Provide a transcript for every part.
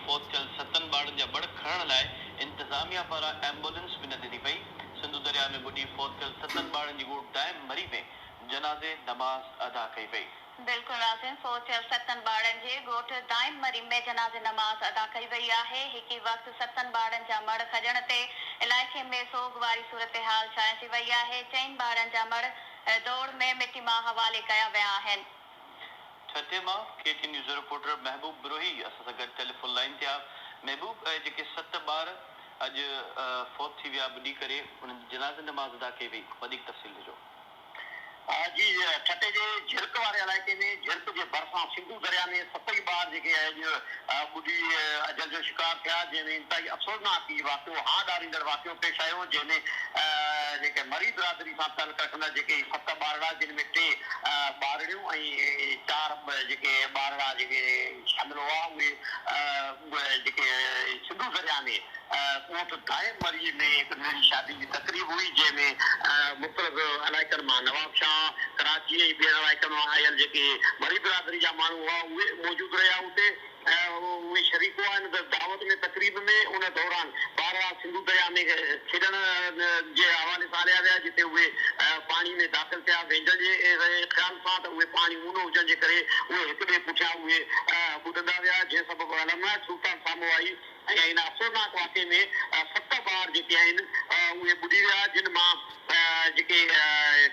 فوت ٿيل ستن ٻارڙن جا مڙهه کڻڻ لاء انتظاميا پاران ايمبولينس به نه ڏني وئي. سنڌو درياء ۾ ٻڏي فوت ٿيل ستن ٻارڙن جي ڳوٺ دائم مري ۾ جنازي نماز ادا ڪئي وئي. بلڪل ناظرين فوت ٿيل ستن ٻارڙن جي ڳوٺ دائم مري ۾ جنازي نماز ادا ڪئي وئي آهي. هڪ ئي وقت ستن ٻارڙن جا مڙهه کڄڻ تي علائقي ۾ سوڳ واري صورتحال ڇانئجي وئي آهي. چئن ٻارڙن جا مڙهه دوڙ ۾ مٽي ماء حوالي ڪيا ويا آهن. ٺٽي مان ڪي ٽي نيوز جو رپورٽر محبوب بروهي اسان سان گڏ ٽيليفون لائين تي آ. محبوب جيڪي ست ٻار اڄ فوت ٿي ويا ٻڏي ڪري انهن جي جنازي نماز ادا ڪئي وئي وڌيڪ تفصيل ڏجو. جي ٺٽي جي جھرڪ واري علائقي ۾ جھرڪ جي ڀرسان سنڌو درياء ۾ ست ئي ٻار جيڪي اڄ ٻڏي اجل جو شڪار ٿيا جنهن ۾ انتهائي افسوسناڪ هي واقعو هانء ڏاريندڙ واقعو پيش آيو جنهن ۾ جيڪي مري برادري سان تعلق رکندڙ جيڪي هي ست ٻارڙا جن ۾ ٽي ٻارڙيون ۽ چار جيڪي ٻارڙا جيڪي شامل هئا اهي جيڪي سنڌو درياء ۾ ڳوٺ دائم مريء ۾ هڪ ننڍڙي شادي جي تقريب هئي، جنهن ۾ مختلف علائقن مان نوابشاهه، ڪراچي ۽ ٻين علائقن مان آيل جيڪي مري برادري جا ماڻهو هئا، اهي موجود رهيا. اتي اهي شريڪ هئا. ان دعوت ۾ تقريب ۾ ان دوران ٻارڙا سنڌو درياء ۾ کيڏڻ جي حوالي سان هليا ويا، جتي اهي پاڻي ۾ داخل ٿيا. وهنجڻ جي خيال سان ته اهي پاڻي اونهو هجڻ جي ڪري اهي هڪ ٻئي پٺيان اهي ٻڏندا ويا، جنهن سبب المناڪ صورتحال سامهون آئي. ۽ ان افسوسناڪ واقعي ۾ ست ٻار جيڪي آهن اهي ٻڏي ويا جن مان جيڪي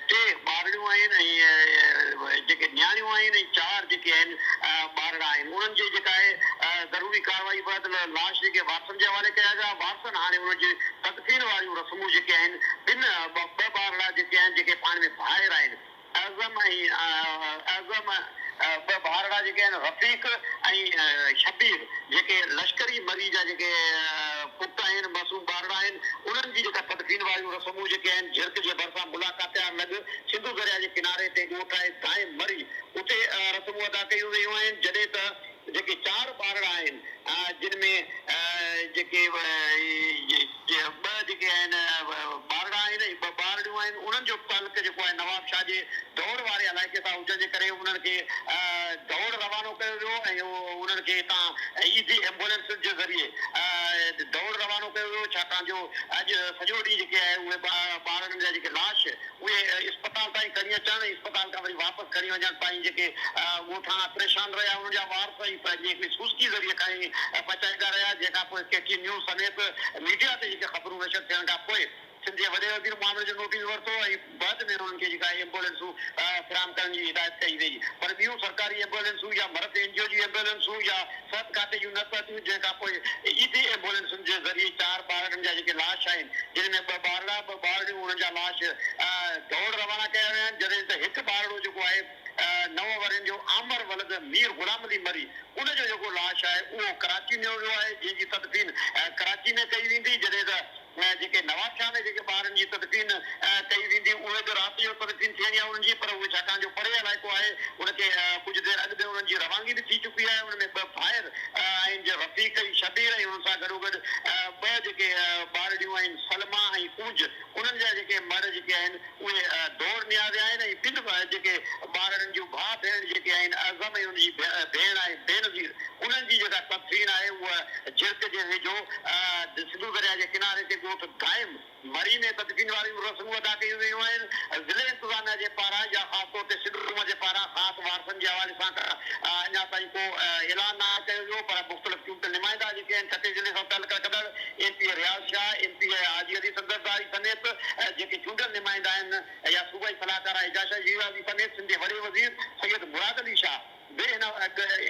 ٽي ٻارڙيون آهن ۽ جيڪي نياڻيون آهن ۽ چار جيڪي آهن ٻارڙا آهن انهن جي جيڪا آهي ضروري ڪارروائي بعد لاش جيڪي وارثن جي حوالي ڪيا ويا وارثن هاڻي انهن جي تدفين واريون رسمون جيڪي آهن ٻن ٻه ٻارڙا جيڪي آهن جيڪي پاڻ ۾ ڀائر آهن اعظم ۽ اعظم ٻه ڀائرڙا جيڪي آهن رفيق ۽ شبير جيڪي لشڪري مري جا جيڪي پٽ آهن معصوم ٻارڙا آهن انهن جي جيڪا تدفين واريون رسمون جيڪي آهن جھرڪ جي ڀرسان ملا ڪاتيار لڳ سنڌو درياء جي ڪناري تي ڳوٺ آهي دائم مري اتي رسمون ادا ڪيون ويون آهن جڏهن ته جيڪي چار ٻارڙا آهن جن ۾ جيڪي ٻه جيڪي آهن ٻارڙا آهن ۽ ٻه ٻارڙيون آهن انهن جو تعلق جيڪو آهي نواب شاهه جي دوڙ واري علائقي سان هجڻ جي ڪري انهن کي دوڙ روانو ڪيو ويو ۽ انهن کي هتان ايڌي ايمبولينسن جي ذريعي دوڙ روانو ڪيو ويو ڇاڪاڻ جو اڄ سڄو ڏينهن جيڪي آهي اهي ٻارڙن جا جيڪي لاش اهي اسپتال تائين کڻي اچڻ ۽ اسپتال کان وري واپس کڻي وڃڻ تائين جيڪي ڳوٺاڻا پريشان رهيا انهن جا وارث ۽ پنهنجي هڪڙي سوزڪي ذريعي کڻي پهچائيندا رهيا جنهن کان پوء ڪي ٽي نيوز سميت ميڊيا تي جيڪي خبرون نشر ٿيڻ کان پوء سنڌ جي وڏي وزير معاملي جو نوٽيس ورتو ۽ بعد ۾ انهن کي جيڪا ايمبولينسون فراهم ڪرڻ جي هدايت ڪئي وئي پر ٻيون سرڪاري ايمبولينسون يا مرڪ اين جي او جون ايمبولينسون يا صحت کاتي جون نه پهتيون جنهن کان پوء ايڌي ايمبولينسن جي ذريعي چار ٻارڙن جا جيڪي لاش آهن جن ۾ ٻه ٻارڙا ٻه ٻارڙيون انهن جا لاش دوڙ روانا ڪيا ويا آهن جڏهن ته هڪ ٻارڙو جيڪو آهي نو ورهين جو عامر ولد مير غلام علي مري ان جو جيڪو لاش آهي اهو ڪراچي نيو ويو آهي جنهن جي تدفين ڪراچي ۾ ڪئي ويندي جڏهن ته جيڪي نوابشاهه ۾ جيڪي ٻارن جي تدفين ڪئي ويندي اهي به رات جو تدفين ٿيڻي آهي انهن جي پر اهي ڇاڪاڻ جو پري علائقو آهي ان کي ڪجهه دير اڳ به انهن جي روانگي به ٿي چڪي آهي ان ۾ ٻه ڀائر آهن جي رفيق ۽ شبير ۽ انهن سان گڏوگڏ ٻه جيڪي ٻارڙيون آهن سلميٰ ۽ ڪونج انهن جا جيڪي مڙهه جيڪي آهن اهي دوڙ نيا ويا آهن ۽ ٻن جيڪي ٻارڙن جون ڀاء ڀيڻ جيڪي آهن اعظم ۽ ان جي ڀيڻ آهي بينظير انهن جي جيڪا تدفين آهي اها جھرڪ جي ويجهو سنڌو درياء جي ڪناري تي ڳوٺ دائم مري ۾ تدفين واريون رسمون ادا ڪيون ويون آهن. ضلعي انتظاميا جي پاران يا خاص طور تي سنڌ حڪومت جي پاران خاص وارثن جي حوالي سان ته اڃا تائين ڪو اعلان ناهي ڪيو ويو پر مختلف چونڊيل نمائندا جيڪي آهن ٺٽي ضلعي سان تعلق رکندڙ M P A Riaz Shah, M P A Haji Ali Sandardari سميت جيڪي چونڊيل نمائندا آهن يا صوبائي صلاحڪار اعجاز شاهه شيرازي سميت سنڌ جي وڏي وزير سيد مراد علي شاهه به هن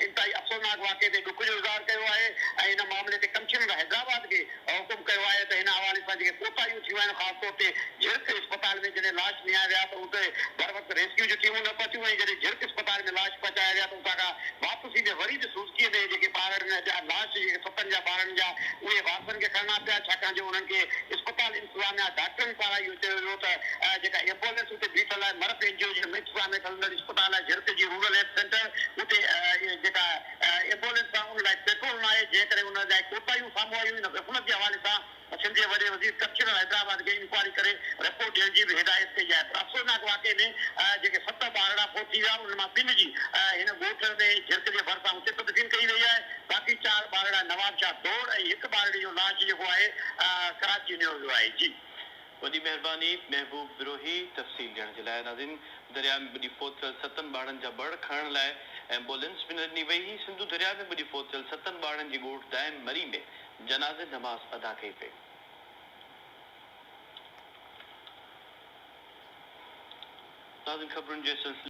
انتهائي افسوسناڪ واقعي تي ڏک جو اظهار ڪيو آهي ۽ ان معاملي تي ڪمشنر حيدرآباد کي حڪم ڪيو آهي ته هن حوالي سان جيڪي ڪوتاهيون ٿيون آهن خاص طور تي جھرڪ اسپتال ۾ جڏهن لاش نيا ويا ته اتي بروقت ريسڪيو جون ٽيمون نه پهتيون ۽ جڏهن جھرڪ اسپتال ۾ لاش پهچايا ويا ته اتان کان واپسي ۾ وري به سوزڪي ۾ جيڪي ٻارڙن جا لاش جيڪي ستن جا ٻارڙن جا اهي وارثن کي کڻڻا پيا ڇاڪاڻ جو انهن کي اسپتال انتظاميا ڊاڪٽرن پاران اهو چيو ويو ته جيڪا ايمبولينس اتي بيٺل آهي مرف اين جي او جي انتظام هيٺ هلندڙ اسپتال آهي جھرڪ جي رورل هيلٿ سينٽر اتي جيڪا ايمبولينس آهي ان لاء پيٽرول ناهي جنهن ڪري ان لاء ڪوتاهيون سامهون آيون ان غفلت جي حوالي سان سنڌ جي وڏي وزير ڪمشنر حيدرآباد کي انڪوائري ڪري رپورٽ ڏيڻ جي به هدايت ڪئي آهي پر افسوسناڪ واقعي ۾ جيڪي ست ٻارڙا فوت ٿي ويا انهن مان ٻن جي هن ڳوٺ ۾ جھرڪ جي ڀرسان اتي تدفين ڪئي وئي آهي باقي چار ٻارڙا. نوابشاهه دوڙ ۽ هڪ ٻارڙي جو لاش جيڪو آهي ڪراچي نيو ويو آهي. جي. وڏي مهرباني محبوب بروهي تفصيل ڏيڻ جي لاء. ناظرين درياء ۾ ٻڏي فوت ٿيل ستن ٻارڙن جا بڙ کڻڻ لاء ايمبولينس به نه ڏني وئي هئي. سنڌو درياء ۾ ٻڏي فوت ٿيل ستن ٻارڙن جي ڳوٺ دائم مري ۾ جنازي نماز ادا ڪئي وئي. ناظرين خبرن جي سلسلي.